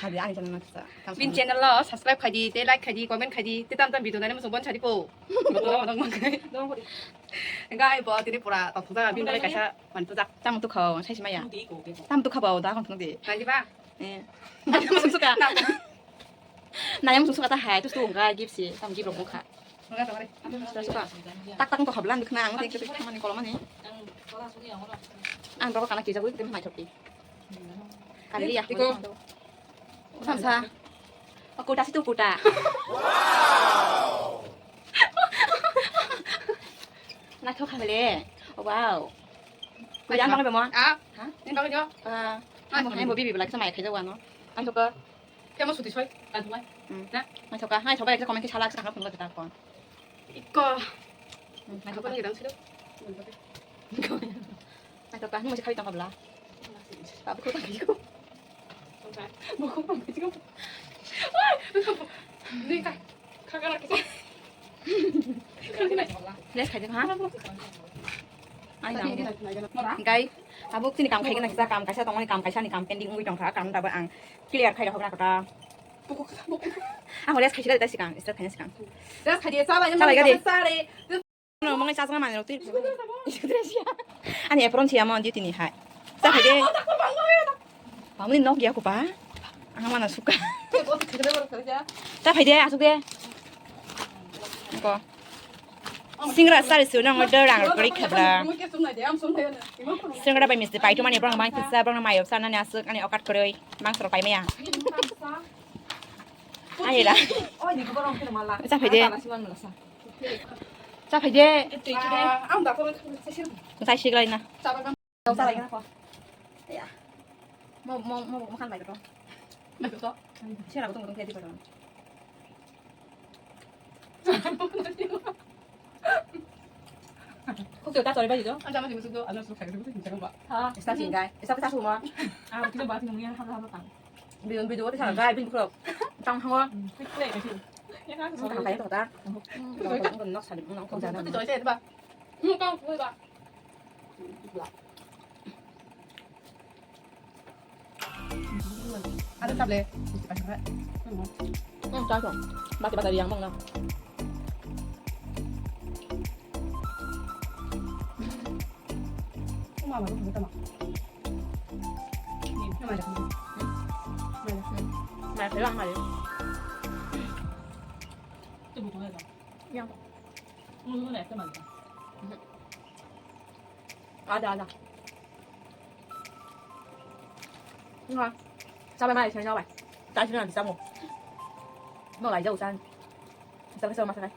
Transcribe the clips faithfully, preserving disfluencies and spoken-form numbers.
Sabi ani channel no kisa. Bin channel lo subscribe khai di, te like khai di, comment khai di, te tam tam video nani muchung bon sadi po. Boto no dong mangkai. Dong kori. Enggak, ibo tini pura tong tong bin bai kaisa mantu jak. Tam tu khao, sai simaya. Tam tu khao, da kong tong di. Nanti ba? Eh. Nayam sung suka. Nayam sung suka ta hai, tu tu enggak gip si, tam gip rok kha. Suka. Tak tak to hablan dikna ang te khamani kolomani. Ang rok kana kija gui tem hai thokti. Kali ya. Iko. Samsa. Aku dasi tu kuta. Wow. Na thok khamele. Wow. Kujang bang bemo. Ah. Ha? Ni bang jo. Ah. Hai mo bibi belak sama khai jawano. Ang thok. Kemo suti soi, kan tuai. Hmm. Na? Naithoka, naithoka ekta comment khe salak sakha phunukha ta kon. Ikko. Hmm, naithoka. Apa lagi dang sih? Naithoka, nung masih kawin tangkap lah. Tapi kau tak gitu. Buku apa gitu? Wah, ini kak, kakak lagi. Let's khai ha. Ai nang. Guys, tabuk tini kam khai gana kisa kam kaisa tongmani kam kaisa ni kam pending wngwi tongkha kam tabuk ang clear khai rok na kota. Ang les khai sila ta sikang, start khai sikang. Just khai dia salah yang Salah mau gadi. Salah. No, mangai chasma mani rok twi. Ani apron siya mo duty ni hai. Sa khai de. Pamuni nok ya ko pa. Ang mana suka. Sa khai de asuk de. Ko. Singra sari su nang order rang rok kari khabla. Singra bai misti pai tumani borong bang kisa borong mayo sa nani asuk ani okat kori bang soro pai maya. Ani la. Sa phai de. Sa phai de. Ang da ko. Sa siglai na. Sa lai na ko. Ya. Mo mo mo mo kan bai ko. Bai ko. Sira ko tong tong kedi ko. Kok ta tori bai do. Ada masih masuk do, ada masuk kayak gitu, bisa kan, Pak? Ha. Esta singgai. Esta kita semua. Ah, kita bahas yang hal-hal tang. Bidon bidon ta sa gai bin khulok. Tang hango. Quick play kasi. Ada table. Hmm, cocok. Bati-bati yang mana? Mama, mama. Mama. Mama. Mama. Yang. Ada, ada. Nga. Sabai mai sai sabai. Tai sini nanti samu. Mau aja usan. Sabai sama sabai.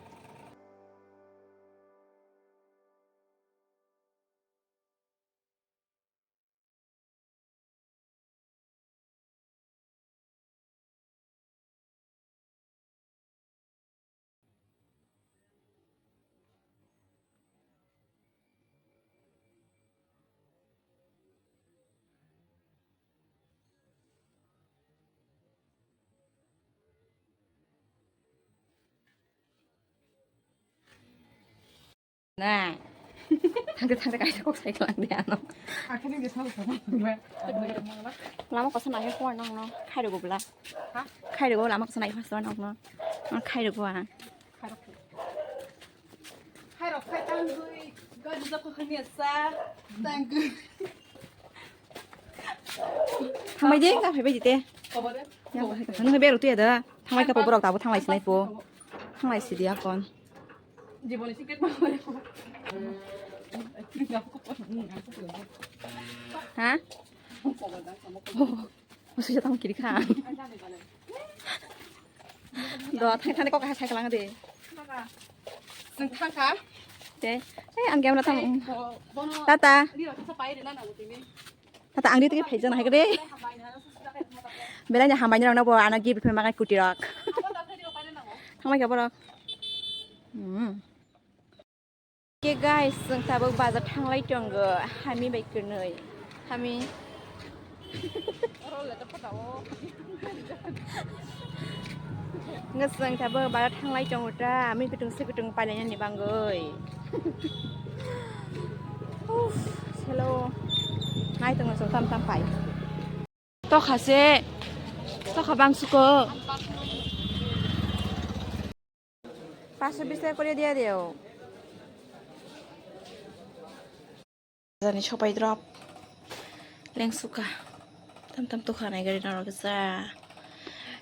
Na. Thangte thangte kaisa kok sai klang de ano. Akhirnya dia salah sama gue. Lama kosa nai ko nang no. Khai rego bla. Ha? Khai rego lama kosa nai ko nang no. Khai rego a. Khairok khai tangwi, gari jokho khani asa, tangwi. Thanglai de, ta phaibai di te. Kobore? Ya, phai ka. Nung bero tu ya da. Thanglai ka po borok tabo thanglai sinai po. Thanglai sidi akon. Jiboni ticket ma hore. Ha? Oh. Musuja tamo kiri kha. Do thang thang kok hai sai kalang de. Nang thang kha. Te. Eh, ang game na thang. Tata. Tata, ang di tike phaijana hai kade. Belai ni hambai ni rok no bo ano gift phe makai kuti rok. Thanglai kha borok. Hmm. Ke guys, chwng tabuk bazar thanglai tongo, hami bai kwnwi. Hami. Nge chwng tabuk bazar thanglai tongo ta, ami kutung se kutung painani bangwi. Uff, hello. Nai tongo chwng tam tam pai. Tokha se, tokha bang suko. Paso bis taka koriya diya diyo. Jani sopai drop. Leng suka. Tam tam tukha nai gari norok kisa.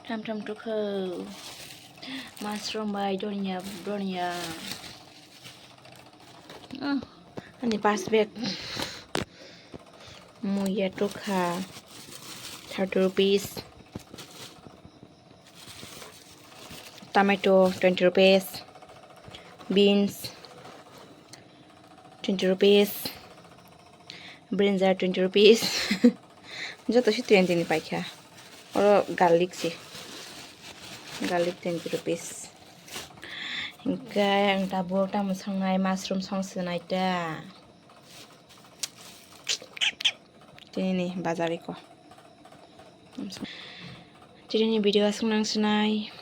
Tam tam tukha. Mushroom bai donya, donya. Ah, ani pass bag. Muya tukha. Thirty rupees. Tomato, twenty rupees. Beans, twenty rupees. Brinjal, twenty rupees. Joto se twenty ni paikha. Oro garlic se. Garlic, twenty rupees. Hingke ang tabuk tamo songnai, mushroom song sinai ta. Tini ni bazar iko. Tini ni video aswk nang sinai.